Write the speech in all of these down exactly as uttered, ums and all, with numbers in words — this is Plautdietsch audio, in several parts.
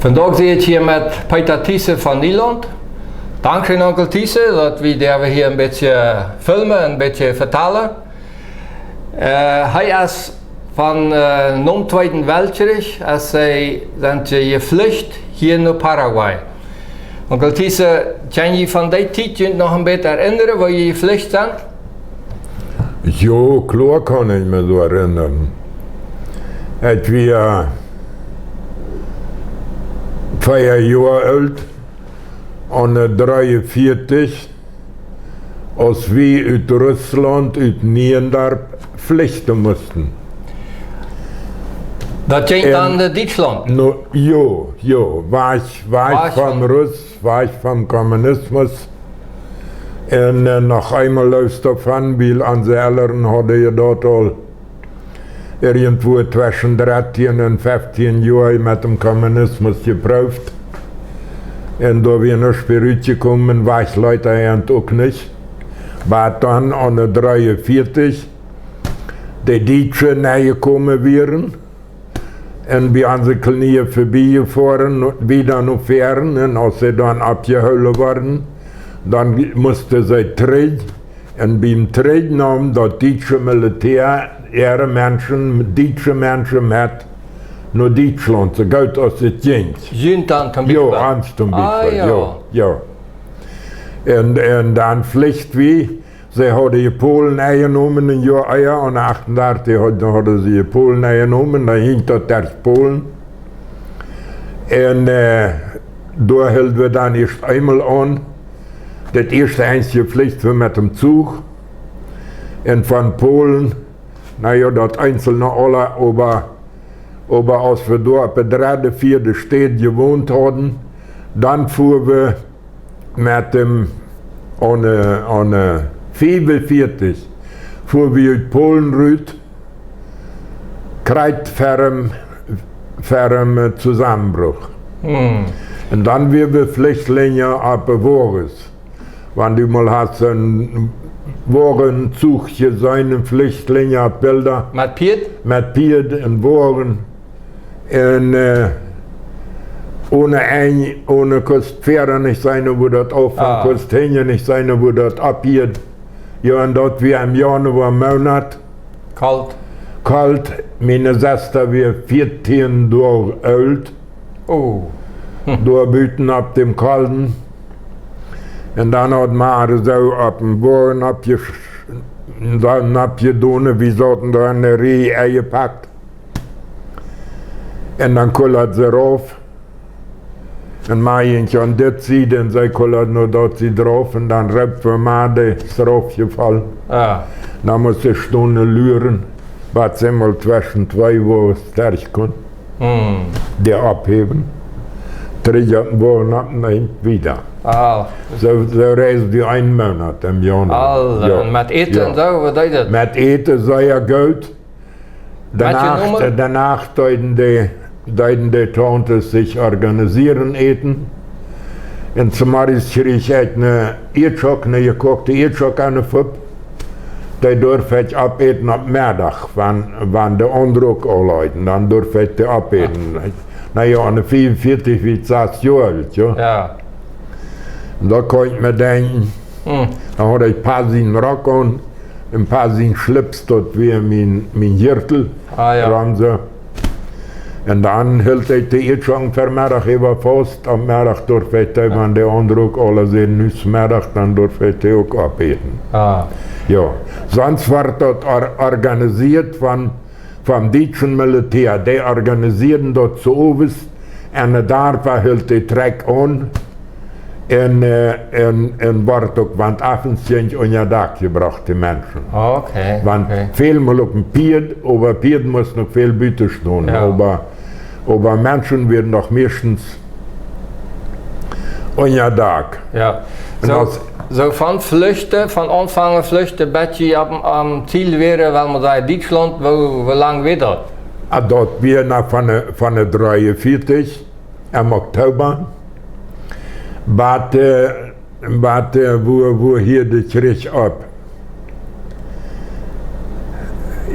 Vondoag sie ekj hia met Peter Thiessen von Nielaunt. Dankscheen, Onkel Thiessen, daut wie doa hia een bät filmen, een bät vetalen. Äh, hee es von, äh, nom Tweeden Weltkjrich, aus see sent jeflucht hia no Paraguay. Onkel Thiessen, kjenn jie von dee Tiet junt noch een bät erinnren, woo jie jeflucht sent? Jo, kloa kaun ekj mie soo erinnren. Ekj wia vea Joa oolt, aune dreeunvieetich, aus wie ut Russlaunt, ut Niendorf fluchten musten. Daut jinkj dan no Dietschlaunt? No, jo, jo, wajch, wajch von Russ, wajch vom Kommunismus. Un, äh, noch eemol lust doavon, wiels onse Elren hauden je doa aul irjentwua tweschen dartieen un feftieen Joa met däm Kommunismus jeprooft. Un doa wia nuscht bie rutjekomen, wajch leet an uk nich. Oba dan aune dreeunvieetich, de Dietsche nenjekomen wieren, un bie onse Kolonie verbie jefoaren, wieda no Veeren, un aus see dan oppjehoolen worden, dan musten see trigj, un biem Trigj neem daut dietsche Militäa äare Menschen, dietsche Menschen met no Dietschlaunt, soo goot aus et jinkj. Junt dan toom Biespel? Jo, ons toom Biespel, jo, jo. Un, un dan flucht wie, see hauden je Polen enjenomen een Joa ea, un achtundartich haud-, hauden see je Polen enjenomen, dan jinkj daut derch Polen. Un, äh, doa hilden wie dan ieescht eemol aun. Daut ieeschte Enj fluchten wie met däm Zuch. Un von Polen, na jo, daut eenzelne aula, oba, oba aus wie doa opp de dredde, vieede Städ jewont hauden, dan fuaren wie met däm, aune, aune fiefunvieetich, fuaren wie ut Polen rut, krakjt ver däm, ver däm, äh, Tosamenbruch. Hm. Un dan wieren wie Fluchtlinje opp de Woages. Wan du mol hast een Woagenzuch jeseenen, een Fluchtlinje opp Bilda. Met Pieed? Met Pieed, een Woagen. Un, äh, one Enj, one kust ver nich seenen, wua daut aunfangt, kust hinjen nich seenen, wua daut opphieet. Jo, un daut wia em Januamoonat. Kolt. Kolt. Miene Sesta wia vieetieen Doag oolt. Oh. Hm. Doa buten opp däm Kolden. Un dan haud Ma soo opp dän Woagen oppje-, dan oppjedonen, wie sauten doa enne Rieej enjepakt. Un dan kullad see rauf. Un Ma jinkj aun dit Sied un see kullad no daut Sied rauf un dan roopt wie: Ma, dee es raufjefollen. Ah. Dan must see stonen luren, waut see mol tweschen twee Woages derch kunn. Hm. Dee opphäwen, trigj opp dän Woagen opp un dan wieda. Ah. Soo, soo reisd du een Moonat em Januar. Alla, jo. Un met Äten un soo, waut deed daut? Met Äten sea goot. Met je Nomen? Doano, doano deeden de, deeden de Tauntes sikj organisieren, äten. Un zemorjes kjrieech ekj ne Ieedschock, ne jekoakte Ieedschock aun de Fupp. Dee durf ekj oppäten opp Meddach, wan, wan de aundre uk aul äten, dan durf ekj dee oppäten. Na jo, aun de fiefunvieetich wia ekj sas Joa oolt, jo. Jo. Un doa kaun ekj mie denkjen, hm, dan haud ekj Pa sien Rock aun, un Pa sien Schlips, daut wia mien, mien Jirtel, ah, jo, rom soo. Un dan hilt ekj de Ieedschocken ver Meddach äwa faust. Aum Meddach durf ekj dee, wan de aundre uk aule säden, nu es Meddach, dan durf ekj dee uk oppäten. Ah. Jo, sonst wort daut or-, organisieet von, vom dietschen Militäa. Dee organisieeden daut soo owes, un de Darpa hilt de Trakj aun. Un, äh, un, un wort uk, wan et Owes jinkj, unja Dak jebrocht, de Menschen. Okay, okay. Wan väl mol opp een Pieed, oba Pieed musten uk väl buten stonen. Jo. Oba, oba Menschen wieren doch meistens unja Dak. Jo. Un soo, aus soo von fluchten, von aunfangen fluchten, bat jie aum, aum Ziel wieren, well wie sajen, Dietschlaunt, woo, woo lang wia daut? Ah, daut wia noch von de, von de dreeunvieetich em Oktoba, bat, äh, bat, äh, wua, wua hieed de Kjrich opp?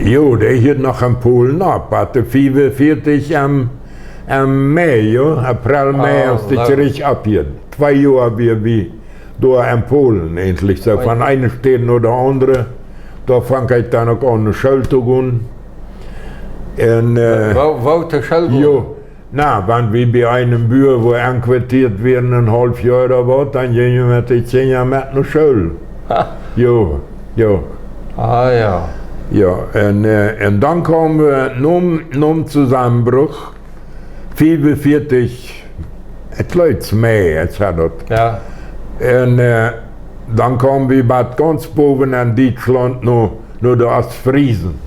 Jo, dee hieed noch en Polen opp, bat de fiefunvieetich em, Em Mei, jo, April, Mei, aus de Kjrich opphilt. Twee Joa wia wie doa en Polen, eejentlich. Soo von eene Staut no de aundre. Doa funk ekj dan uk aun no School to gonen. Un, äh, woo, woo to School gonen? Jo, na, wan wie bie eenen Bua wua enquartiert wieren, een haulf Joa ooda waut, dan jinj wie met de Kjinja met no School. Ha. Jo, jo. Ah, jo. Jo, un, äh, un dan kaume wie nom, nom Zusammenbruch fiefunvieetich, ekj jleew, Mei, ekj saj daut. Jo. Un, äh, dan kaume wie bat gaunz bowen en Dietschlaunt no, no de Ostfriesen.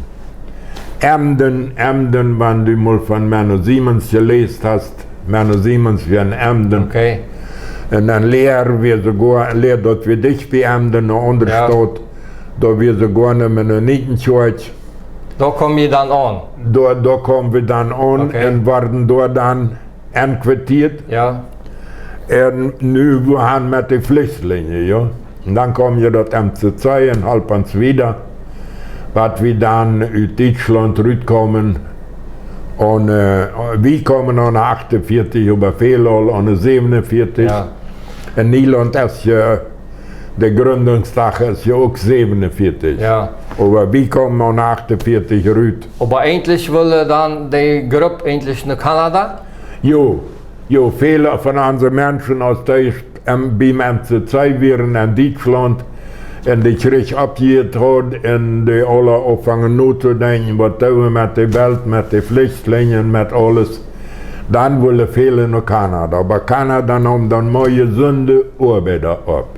Emden, Emden, wan du mol von Menno Simons jeläst hast, Menno Simons wia en Emden. Okay. Un dan Leer wia soogoa, Leer, daut wia dicht bie Emden, ne aundre Staut. Doa wia soogoa ne Mennonitenkjoakj. Doa kaum jie dan aun? Doa, doa kaume wie dan aun un worden doa dan enquartiert. Jo. Un nu wie han met de Flüchtlinge, jo. Un dan kaum je daut M C C un holp ons wieda, bat wie dan ut Dietschlaunt rutkaumen. Un, äh, wie kaumen aun achtunvieetich, oba väl aul aun säwenunvieetich. Jo. Un Nederlaunt es je De Gründungsdach es jo uk säwenunvieetich. Jo. Oba wie kaumen aun achtunvieetich rut. Oba eejentlich wull dan de Grupp eejentlich no Kanada? Jo, jo, väle von onse Menschen, aus dee, ähm, biem M C C wieren en Dietschlaunt, un de Kjrich oppjehieet haud, un dee aula aunfungen notodenkjen, waut doo wie met de Welt, met de Flüchtlinge, met aules. Dan wullen väle no Kanada, oba Kanada naum dan mau jesunde Oabeida opp.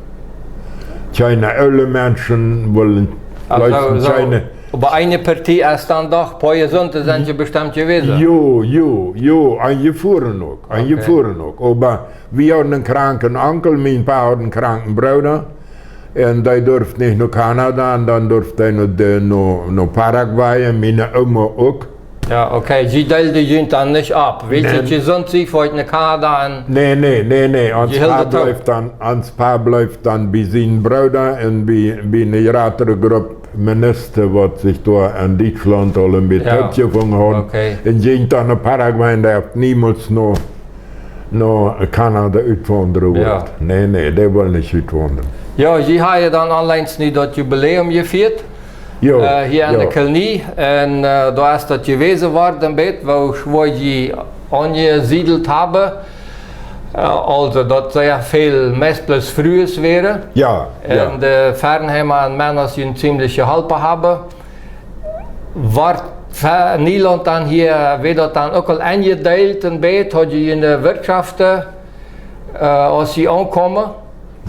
Kjeene oole Menschen wullen, also, leefsten soo, kjeene. Oba eene Partie es dan doch, poa jesunde sent je bestemmt jewast. Jo, jo, jo, eenje fuaren uk, eenje fuaren uk. Oba wie hauden eenen kranken Onkel, mien Pa haud eenen kranken Brooda. Un dee durft nich no Kanada, un dan durft hee no de, no, no Paraguay, un miene Oma uk. Jo, okay, see deelden junt dan nich opp. Wiels jie jesunt wieren, foat no Kanada un... Nä, nä, nä, nä. Ons Pa bleef dan, ons Pa bleef dan bie sienen Brooda un bie, bie eene jratre Grupp Minister, waut sikj doa en Dietschlaunt aul een bät toopjefungen hauden. Okay. Un jinkj dan no Paraguay, un dee haft niemols no no Kanada utwaundren wull. Jo. Nä, nä, dee wull nich utwaundren. Jo, jie haben dan auleen nu daut Jubiläum jefieet. Jo, äh, hia en de Kolonie. Un, äh, doa es daut jewast worden, een bät, woo, woo jie aunjesiedelt haben. Äh, also, daut sea väl, meist bloos Frues wieren. Jo, jo. Un, äh, Fernheimer un Männer, dee ziemlich jeholpen haben. Wort Fe-, Nederlaunt dan hia, wort daut dan uk aul enjedeelt een bät, haud jie eene Wirtschaft, äh, aus jie aunkaumen?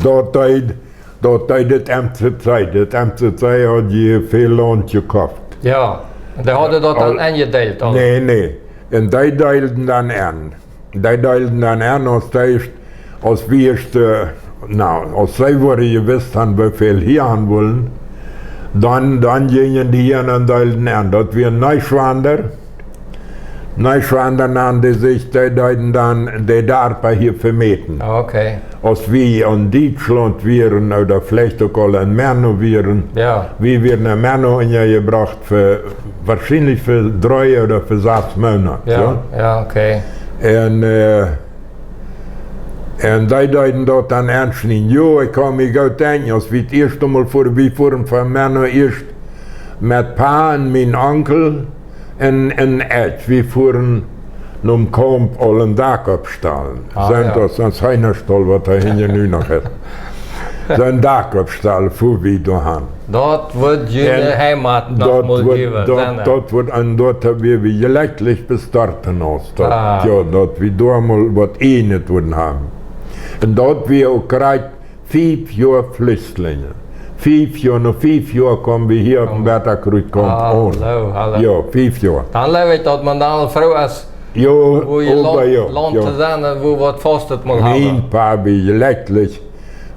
Daut deed, daut deed daut M C C. Daut M C C haud hia väl Launt jekoft. Jo, dee hauden daut dan enjedeelt aul? Nä, nä. Un dee deelden dan en. Dee deelden dan en, aus dee ieescht, aus wie ieescht, äh, na, aus see wudden jewast haben, woo väl hia han wullen, dan, dan jinjen dee hia un deelden en. Daut wia Neuschwander. Neuschwander nanden sikj, dee deeden dan de Darpa hia vemäten. Ah, okay. Aus wie en Dietschlaunt wieren, ooda veleicht uk aul en Menno wieren, jo, wie wieren en Menno enjebrocht fa, woarschienlich fa dree ooda fa sas Moonat, jo, jo? Jo, okay. Un, äh, un dee deeden daut dan enschnieden. Jo, ekj kaun mie goot denkjen, aus wie daut ieeschte Mol fuaren, wie fuaren von Menno ieescht met Pa un mien Onkel un, un ekj, wie fuaren nom Kaup aul een Dak oppstalen. Ah, jo. Sent aus ons Heenastaul, waut hee hia nu noch haft. Soo een Dak oppstalen, fuaren wie doa han. Daut wort june Heimat noch mol jewast sennen. Daut wort, un daut haben wie jlekjlich bestorten aus daut. Ah. Jo, daut wie doa mol waut Ieejnet wudden haben. Un daut wia uk krakjt fief Joa Flüchtlinge. Fief Joa, no fief Joa kaumen wie hia opp dän Wetakrut aun. Hallo, hallo. Jo, fief Joa. Dan jleew ekj, daut maun dan aul froo es, jo, woo je oba Launt, jo, Launt jo. To sennen, woo waut faust et mol haben. Mien Pa wia jlekjlich.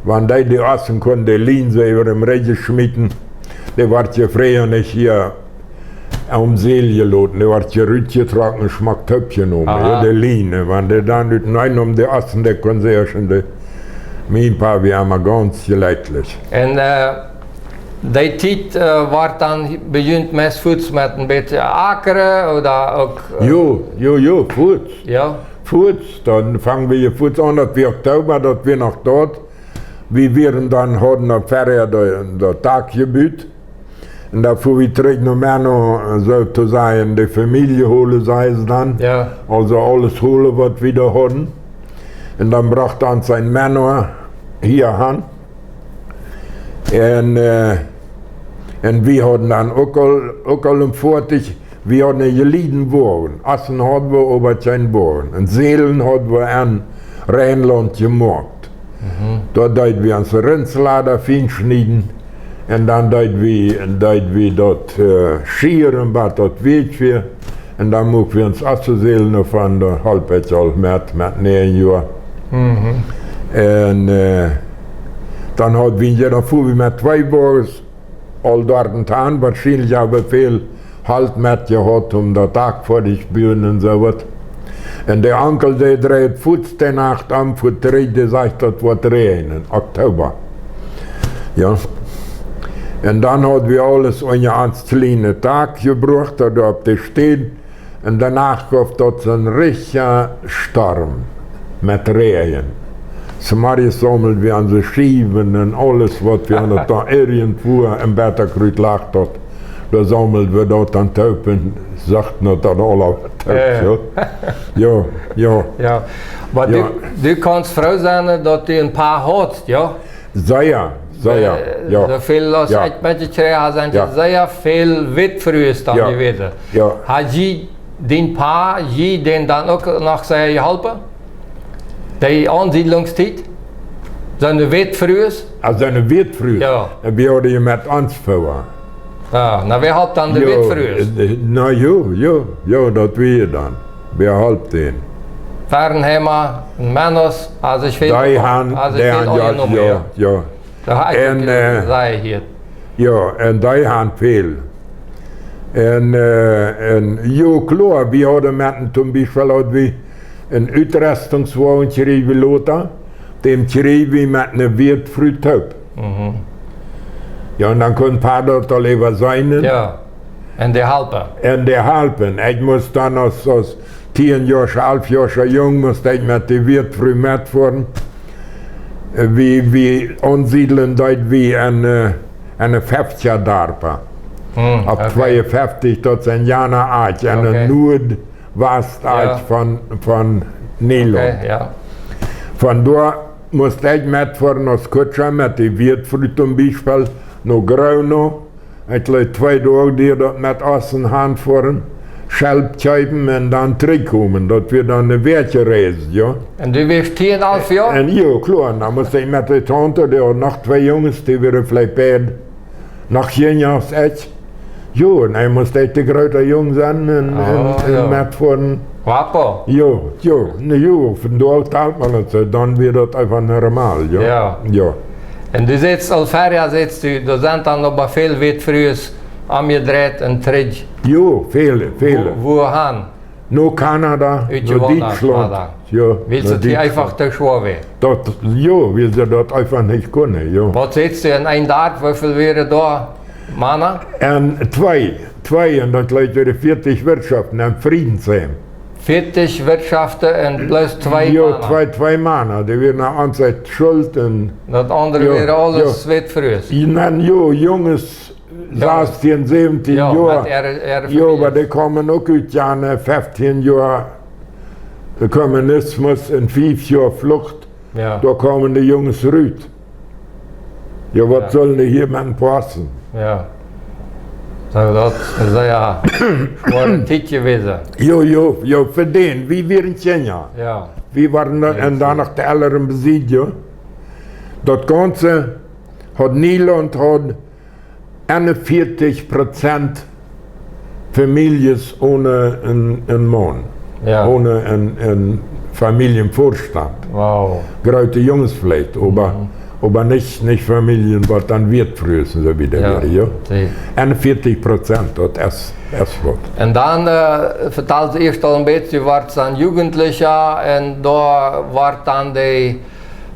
Wan dee, dee Ossen kunn, dee Lien see äwa dän Rigj jeschmäten, dee wort je frie nich hia aum Säl jeloten, dee wort je rutjetrocken un schmock toopjenomen. Aha. Jo, de Lien, wan dee dan ut, nein, om de Ossen, dee kunn see ieescht en de, mien Pa wia emma gaunz jlekjlich. Un, äh, Dee Tiet, äh, wort dan bejunt meist fuats met een bät akren ooda uk, äh, Jo, jo, jo, fuats. Jo. Fuats, dan fungen wie fuats aun, daut wia Oktoba, daut wia noch doa. Wie wieren dan, hauden dan Ferien de, de Dak jebut. Un dan fuaren wie trigj no Menno, soo to sajen, de Famielje holen, sajen see dan. Jo. Aulsoo aules holen, waut wie doa hauden. Un dan brocht ons een Menno hia han. Un, äh, un wie hauden dan uk aul, uk aul een Foatich, wie hauden een jelieeden Woagen. Ossen hauden wie, oba kjeen Woagen. Un Sälen hauden wie en Rheinland jemoakt. Mhm. Doa deeden wie onse Rintslada fien schnieden. Un dan deeden wie, deeden wie daut, äh, schieren, waut daut wieet wia. Un dan musten wie ons Ossen sälen, von doa holp ekj aul met, met näajen Joa. Mhm. Un, äh, dan haud wie, jo, dan fuaren wie met twee Woages aul doa han, woarschienlich hab wie väl Holt metjehaut, om daut Dak foadich to buen un soo waut. Un de Onkel, dee dreid fuats de Nacht om, fuats trigj, dee sajcht, daut woat räajnen, Oktoba. Jo. Un dan haud wie aules unja ons kjlienet Dak jebrocht, doa opp de Städ. Un doano kjeem daut een richtiga Storm met Räajen. Zemorjes saumeld wie onse Schiewen un aules, waut wie aun daut doa irjentwua em Bettakjrut lach, daut, doa saumeld wie daut dan toop un sochten daut aula toop, Jo, jo. Jo, jo. Jo. Oba du, Jo. du kaust froo sennen, daut du een poa haudst, jo? Sea, sea, Äh, jo. soo väl aus Jo. ekj metjekjräajen hab, sent Jo. sea väl Wätfrues dan Jo. jewast. Jo. Haud jie dien Pa, jie dän dan uk noch sea jeholpen? De Aunsiedlungstiet? Soone Wätfrues? Aulsoo soone Wätfrues? Jo. Un wie hauden je met ons väa. Jo, na, wäa holp dan de Jo, Wätfrues? äh, na jo, jo, jo, daut wia dan. Wäa holp dän? Fernheimer un Mennos, aulsoo väl, Dee han, aulsoo dee väl han, jo, aunjenomen, jo, jo. jo. Doa hab ekj En, uk, äh, äh, sea hia. Jo, un dee han väl. Un, äh, un, jo, kloa, wie hauden met een, toom Biespel haud wie een Utrestungswoagen kjrieech wie lota, dän kjrieech wie met eene Wätfru toop. Mhm. Jo, un dan kunn Pa daut aul äwa seenen. Jo. Un dee holpen. Un dee holpen. Ekj must dan aus, aus tienjoascha, alfjoascha Jung must ekj met de Wätfru metfoaren. Äh, wie, wie aunsiedlen deeden wie en, äh, en de Fefftja Darpa. Hm, Opp okay. tweeunfeftich, daut es en Jana Akj, en de Okay. Nuad Wast Akj Jo. von, von Nilo. Okay, jo. Von doa must ekj metfoaren aus Kutscha met de Wätfru toom Biespel no Grono. Ekj leet twee Doag dee daut met Ossen hanfoaren, Schelp kjeepen un dan trigjkomen. Daut wia dan ne Wäakj Reis, jo. Un du wieescht tieen, alf Joa? Un jo, kloa, dan must ekj met de Taunte, dee haud noch twee Junges, dee wieren veleicht beid noch jinja aus ekj. Jo, un dan must ekj de groote Jung sennen un, un, Oh, un jo. metfoaren. Guapo. Jo, jo, ne, jo, vondoag talt maun daut soo, dan wia daut eefach normal, jo. Jo. Jo. Un du sajchst, aul verja sajchst du, doa sent dan oba väl Wätfrues omjedreit un trigj. Jo, väle, väle. Wua, wua han? No Kanada, Ut no Uganda, Dietschlaunt. Kanada. Jo, Wiels no daut hia Dietschlaunt. eefach too schwoa wia. Daut, jo, wiels see daut eefach nich kunnen, jo. Waut sajchst du, en een Darp, woo väl wieren doa Mana? En twee, twee, un daut leet wia de vieetich Wirtschaften en Friedensheim. Vieetich Wirtschaften un bloos twee Jo, Mana? twee, twee Mana, dee wieren aun ons Sied Schult un Daut aundre Jo, wieren aules jo. Wätfrues? Jo, nein, jo, Junges, Jo. sastien, säwentien Jo, Joa. met äare, äare Jo, oba Famieljes. dee kaumen uk ut, jo, ne, fefftien Joa Kommunismus un fief Joa Flucht. Jo. Doa kaumen de Junges rut. Jo, waut Jo. sullen dee hia met passen? Jo. Soo, daut es sea schwoare Tiet jewast. Jo, jo, jo, fa dän. Wie wieren Kjinja. Jo. Wie wieren dan, Jo, un dan jo. noch de Elren besied, jo. Daut Gaunze haud Nilaunt haud eenunvieetich Prozent Famieljes one een, een Maun. Jo. One een, een Famieljenvorstand. Wow. Groote Junges veleicht, oba, Mhm. oba nich, nich Famieljen, waut dan Wätfrues un soo wieda Jo. wieren, jo. Soo. Eenunvieetich Prozent, daut es, es waut. Un dan, äh, vetalst du ieescht aul een bät, du wieescht dan Jugentlicha un doa wort dan de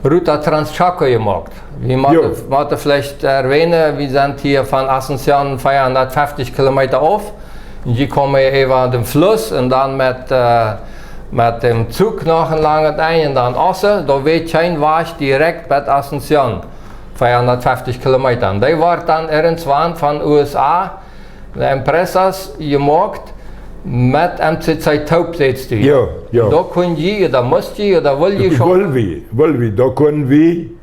Ruta Transchaco jemoakt. Wie motten, motten veleicht erwähnen, wie sent hia von Asunción veahundatfeftich Kilometa auf. Un jie komen äwa dän Fluss un dan met, äh, met dän Zuch noch een langet Enj un dan Osse. Doa wia kjeen Wajch direkt bat Asunción, veahundatfeftich Kilometa. Un dee wort dan irjentwan von U S A, de Empresas jemoakt met M C C toop, sajchst du. Jo, jo. Doa kunn jie, ooda must jie, ooda wull jie schon? Wull wie, wull wie, doa kunn wie,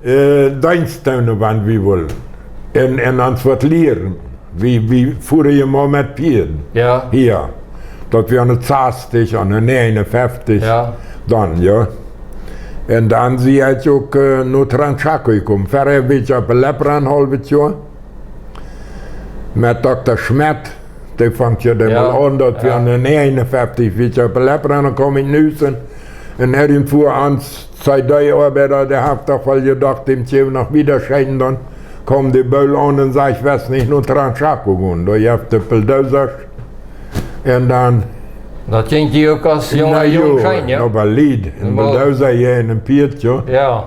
äh, Deenst doonen, wan wie wullen. Un, un ons waut lieren. Wie, wie fuaren je mau met Pieed. Jo. Hia. Daut wia aune sastich, aune näajenunfeftich. Jo. Dan, jo. Un dan sie ekj uk, äh, no Transchaco jekomen. Verhäa wia ekj opp Lepra een haulwet Joa. Met Dokta Schmidt, dee funk je dan mol aun, daut wia aune näajenunfeftich, wia ekj opp Lepra, dan kaum ekj no Hus. Un irjentwua ons C D-Oabeida, dee haft doch woll jedocht, däm kjenn wie noch wieda schekjen, dan kaum de Bööl aun un säd: "West nich no Transchaco gonen, doa jeft et Bulldozers." Un dan Daut jinkj die uk aus junga Jung scheen, jo? Oba Lied, een Bulldozer hia en een Pieed, jo. Jo.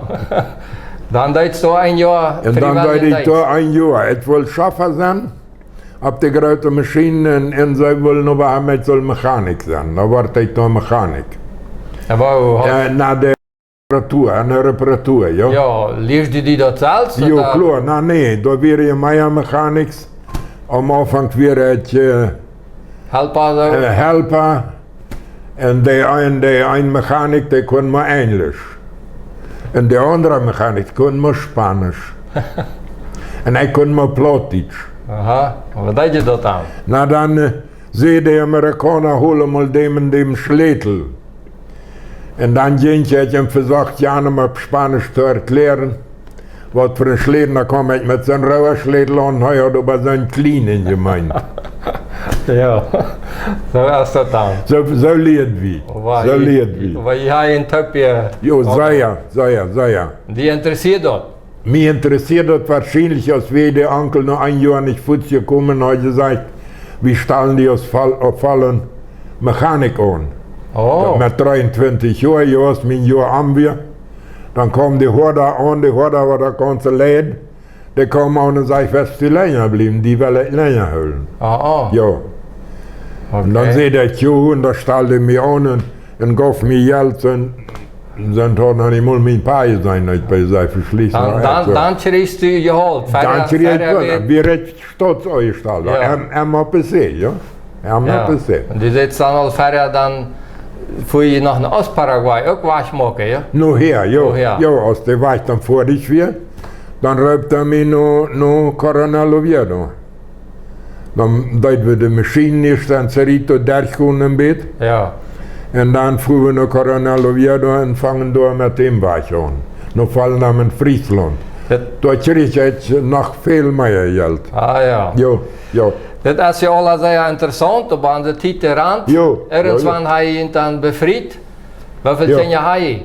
Dan deedst du een Joa Freiwilligendienst. Un dan deed ekj doa een Joa. Ekj wull Schoffa sennen opp de groote Maschien un, un see wullen oba haben, ekj sull Mechanik sennen. Dan wort ekj doa Mechanik. Oba woo hast, äh, no de Reparatur, aun de Reparatur, jo. Jo, lieescht du die daut selfst, jo, ooda? Kloa, na, nä, doa wia je mea Mechanics. Aum Aunfank wia ekj, äh, Helpa, soo? Äh, Helpa. Un dee een, dee een Mechanik, dee kunn mau Enjlisch. Un de aundre Mechanik kunn mau Spanisch. Un ekj kunn mau Plautdietsch. Aha, waut deed je doa dan? Na, dan, äh, säd de Amerikauna: "Hol mol däm un däm Schlätel." Un dan jinkj ekj un vesocht am opp Spanisch to erkjlären, waut fa een Schlätel. Dan kaum ekj met soon rooden Schlätel aun, hee haud oba soon kjlienen jemeent. Jo, soo wia daut dan. Soo, soo lieed wie. Soo lieed wie. Oba jie haben een Topia. Jo, sea, sea, sea. Dee interessieed daut. Mie interessieed daut woarschienlich, aus wia de Onkel no een Joa nich fuaz jekomen, haud jesajcht: "Wie stalen die aus voll-, aus vollen Mechanik aun." Oh. Met dreeuntwintich Joa, jo, aus mien Joa om wia. Dan kaum de Hoada aun, de Hoada, waut daut gaunze leid. Dee kaum aun un säd: "West du lenja bliewen, die well ekj lenja hoolen." Ah, ah. Jo. Okay. Un dan säd ekj jo, un dan stald hee mie aun un, un jeef mie Jelt un, un dan haud noch nich mol mien Pa jeseenen, ekj bie see veschließen. Dan, dan, dan kjrieechst du Jehalt. Dan kjrieech ekj, wia ekj Stautsaunjestalda. Jo. M-, M A P C, jo. M A P C. Jo. Un du sätst dan aul verhäa, dan, wua jie noch en Ost-Paraguay uk wajchmoaken, jo? Nohäa, jo. Nohäa. Jo, aus de Wajch dan foadich wia, dan roopt hee mie no, no Coronel Oviedo. Dan deed wie de Maschien ieescht en Cerrito derchgonen een bät. Jo. Un dan fuaren wie no Coronel Oviedo un fungen doa met däm Wajch aun. No Volendam en Frieslaund. Doa kjrieech ekj noch väl mea Jelt. Ah, jo. Jo, jo. Daut es jo aul sea interessaunt, opp onse Tiet jerant. Jo, jo, jo. Irjentwan hab jie junt dan befriet. Woo väl Kjinja hab jie?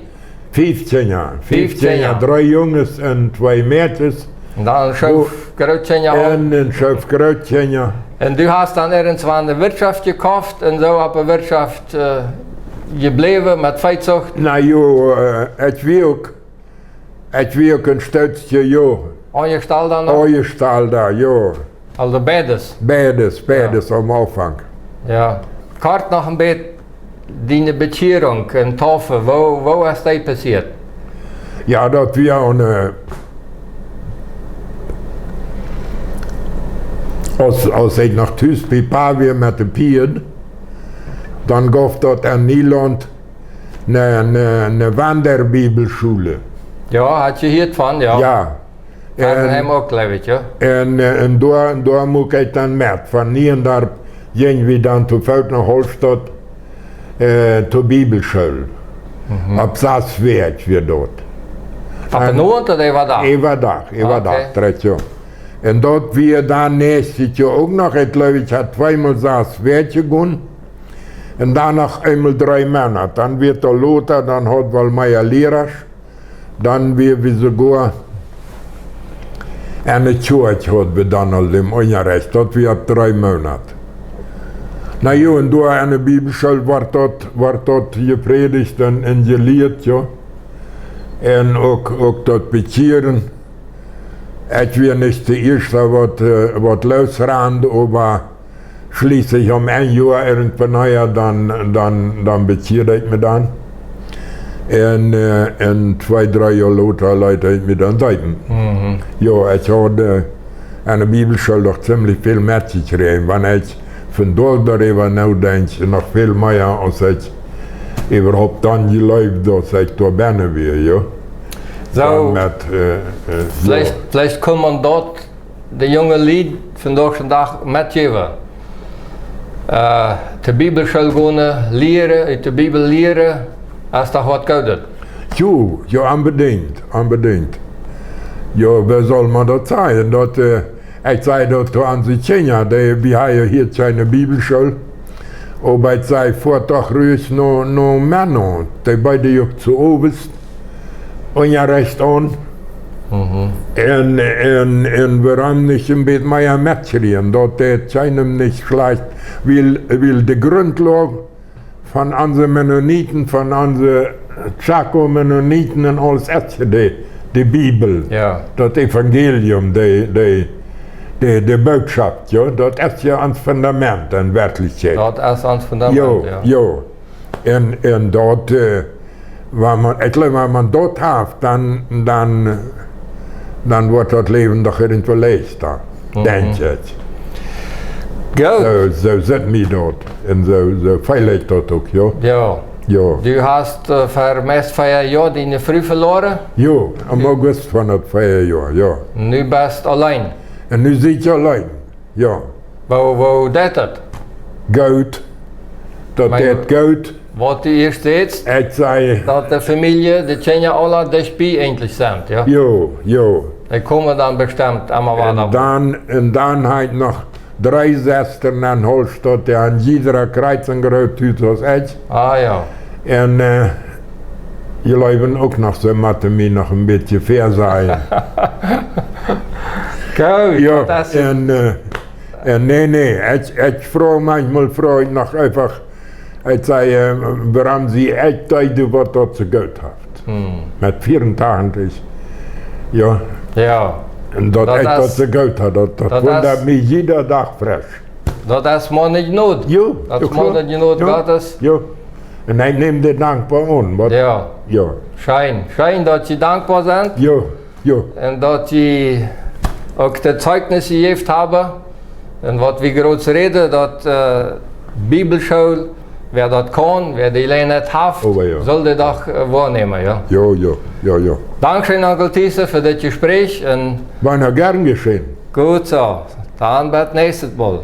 Fief Kjinja. Fief Kjinja. Dree Junges un twee Mäakjes. Un dan een Schoof Grootkjinja uk. Un een Schoof Grootkjinja. Un du hast dan irjentwan de Wirtschoft jekoft un soo opp de Wirtschoft, äh, jebläwen met Veezucht? Na jo, äh, ekj wia uk Ekj wia uk een Stootje, jo. Aunjestalda noch? Aunjestalda, jo. Aulsoo beides? Beides, jo. Beides aum Aunfank. Jo. Kort noch een bät diene Bekjierunk en Taufe. Woo, woo es dee passieet? Jo, daut wia aun, äh, aus, aus ekj noch tus bie Pa wia met de Pieed, dan jeef daut en Nielaund ne, ne, ne Wanderbibelschule. Jo, hab ekj jehieet von, jo. Jo. Von Heim uk, jleew ekj, jo. Un, äh, un doa, doa muak ekj dan met. Von Niendorf jinj wie dan to Foot no Hallstatt, äh, to Bibelschool. Mhm. Opp sas Wäakj wia daut. Opp eenen Owent ooda äwadach? Äwadach, äwadach, okay. Dree Joa. Un daut wia dan näakjstet Joa uk noch, ekj jleew, ekj haud tweemol sas Wäakj jegonen. Un dan noch eemol dree Moonat. Dan wia et aul lota, dan haud wie aul mea Lierasch. Dan wia wie soogoa enne Kjoakj, haud wie dan aul dän Unjarecht. Daut wia opp dree Moonat. Na jo, un doa enne Bibelschool wort daut, wort daut jeprädicht un, un jelieet, jo. Un uk, uk daut Bekjieren. Ekj wia nich de ieeschta, waut, äh, waut loosrand, oba schlieslich om een Joa irjentwanea, dan, dan, dan bekjieed ekj mie dan. Un, äh, un twee, dree Joa lota leet ekj mie dan deepen. Mhm. Jo, ekj haud, äh, aun de Bibelschool doch ziemlich väl metjekjräajen, wan ekj vondoag doaräwa nodenkj, noch väl mea, aus ekj äwahaupt dan jleewd, aus ekj doa bennen wia, jo. Soo, dan met, äh, äh, veleicht, jo, veleicht kaun maun daut de junge Lied vondoag dän Dach metjäwen. Äh, de Bibelschool gonen, lieren, ut de Bibel lieren, es doch waut Goodet. Jo, jo, onbedinjt, onbedinjt. Jo, woo saul maun daut sajen? Daut, äh, ekj saj daut to onse Kjinja, dee, wie haben jo hia kjeene Bibelschool. Oba ekj saj, foat doch ruhig no, no Menno. Dee beide uk to Owes Unjarecht aun. Mhm. Un, un, un wuarom nich een bät mea metjäwen? Daut deit kjeenem nich schlajcht, wiel, wiel de Grundlage von onse Mennoniten, von onse Chaco-Mennoniten un aules es je de, de Bibel. Jo. Daut Evangelium, de, de, de, de Bootschoft, jo. Daut es je ons Fundament en Werkjlichkjeit. Daut es ons Fundament, jo, jo. Jo. Un, un daut, äh, wan maun, ekj jleew, wan maun daut haft, dan, dan, dan woat daut Läwen doch irjentwoo leichta, mhm, denkj ekj. Goot. Soo, soo sitt mie daut. Un soo, soo feel ekj daut uk, jo. Jo. Jo. Du hast, äh, ver meist vea Joa diene Fru veloaren? Jo, em August von daut vea Joa, jo. Nu best auleen? Un nu sit ekj auleen, jo. Woo, woo deit daut? Goot. Daut deit goot. Waut du ieescht sätst, ekj saj, daut de Famielje, de Kjinja aula dicht bie eejentlich sent, jo? Jo, jo. Dee komen dan bestemmt emma wada. Un dan, un dan hab ekj noch dree Sestren en Hallstatt, dee han jieda Kjrieez een groot Hus aus ekj. Ah, jo. Un, äh, jleewen uk noch, see motten mie noch een bät väasajen. Goot, jo, daut es un, äh, un nä, nä, ekj, ekj froag, maunchmol froag ekj noch eefach, ekj saj, äh, wuarom see ekj deeden, waut daut see goot haft. Hm. Met vea un tachentich. Jo. Jo. Un daut ekj daut see goot haud, daut, daut wundat mie jieda Dach fresch. Daut es mau ne Jnod. Jo, jo, kloa. Daut es mau ne Jnod Gottes. Jo. Un ekj näm dee dankboa aun, waut? Jo. Jo. Scheen. Scheen, daut jie dankboa sent. Jo, jo. Un daut jie uk daut Zeijnis jejäft haben. Un waut wie groot räden, daut, äh, Bibelschool, wäa daut kaun, wäa de Jeläajenheit haft, oba jo, saul dee doch, äh, woanämen, jo? Jo, jo, jo, jo. Dankscheen, Onkel Thiessen, fa dit Jespräch un wea gaun jeschehen. Goot soo. Dan bat näakjstet Mol.